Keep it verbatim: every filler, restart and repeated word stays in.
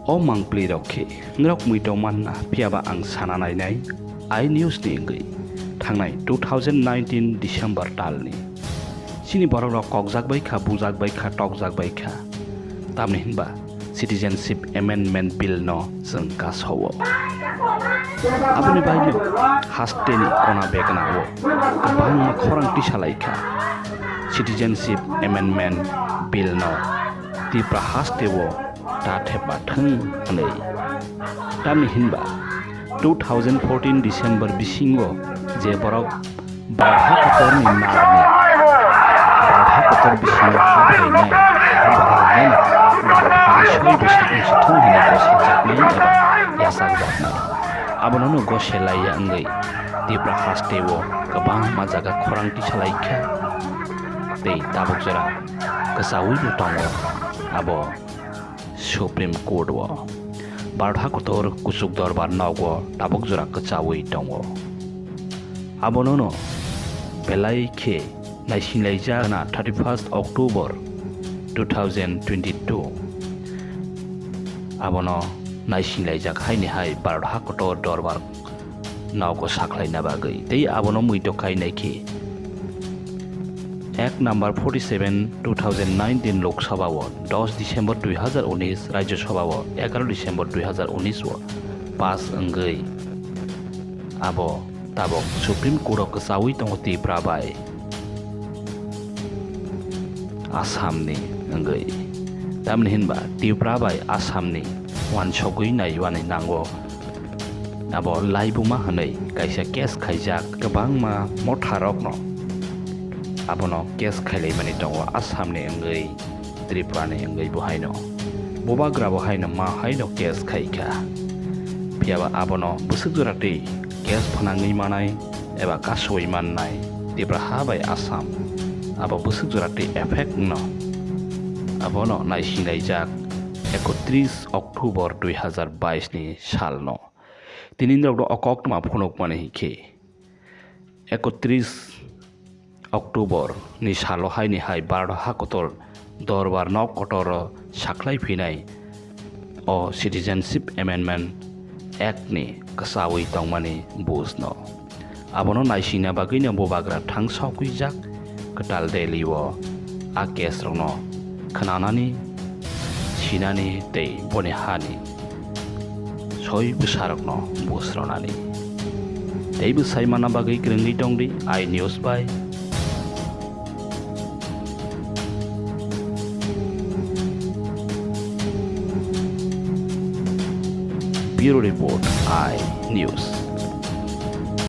O mangpli rok khe norok mui tong manna, phiyaba ang sana nainai I news ni wngwi thangnai two thousand nineteen December talni. Chini borok rok kokjak bai kha, bujak bai kha, tokjak bai kha. Tamni hinba Citizenship Amendment Bill no chwng kasao. Aboni bagwi haste ni kona begna o kwbangma khorang tisa lai kha. Citizenship Amendment Bill no Tipra haste o ta thepma thwng hwnwi. Tamni hinba two thousand fourteen December bisingo je borok Barha kotorni narni, Barha kotor bisingo ha phainai, borok nini Barha soi bwsakni sithung hwnwi gosi jaknai eba yachak jaknai. Abono no gose laiya wngwi Tipra haste o kwbangma jaga khorang tisa lai kha tei tabuk jora kwchaui bo tongo abo Supreme Court o. Bharat hakotor kuchuk dorbar nogo tabuk jora kwchaui tongo. Abonono belai khe naisinglaijak na thirty first October two thousand twenty two. Abono naisinglaijak haini hai Bharat hakotor dorbar nogo sakhlaina bagwi tei abono muitok khainai khe ek number forty seven two thousand nineteen Lok Sabha o dos December dui hazar unis, Rajya Sabha o egaro December dui hazar unis o pass wngwi abo tabok Supreme Court o kwchaui tongo Tipra bai Assam ni wngwi. Tamni hinba Tipra bai Assam ni wansogwi naiwani nango. Abo laibuma hwnwi kaisa case khaijak kwbangma motharokno abono case khailaimani tongo Assamni wngwi Tripurani wngwi bo haino. Bubagrabo haino ma haino case khaikha. Phiyaba abono bwswk jora twi case phnangwi manai eba kasui mannai Tipra ha bai Assam abo bwswk jora twi effect wngno. Abono naisinglaijak ekotris October dui hazar bais ni salno. Tini norokno o koktwma phunukmani hinkhe ekotris October ni salo haini hai Bharat hakotor dorbar nok kotoro sakhlai phinai o Citizenship Amendment Act ni kwchaui tongmani bujno. Abono naisingna bagwino bubagra thang sokwijak kwtal Delhi o a case rokno khwnanani, sinani tei boni hani soi bwsarokno busronani. Tei bwsai manna bagwi kwrwngwi tongdi I news bai. Bureau Report, I news.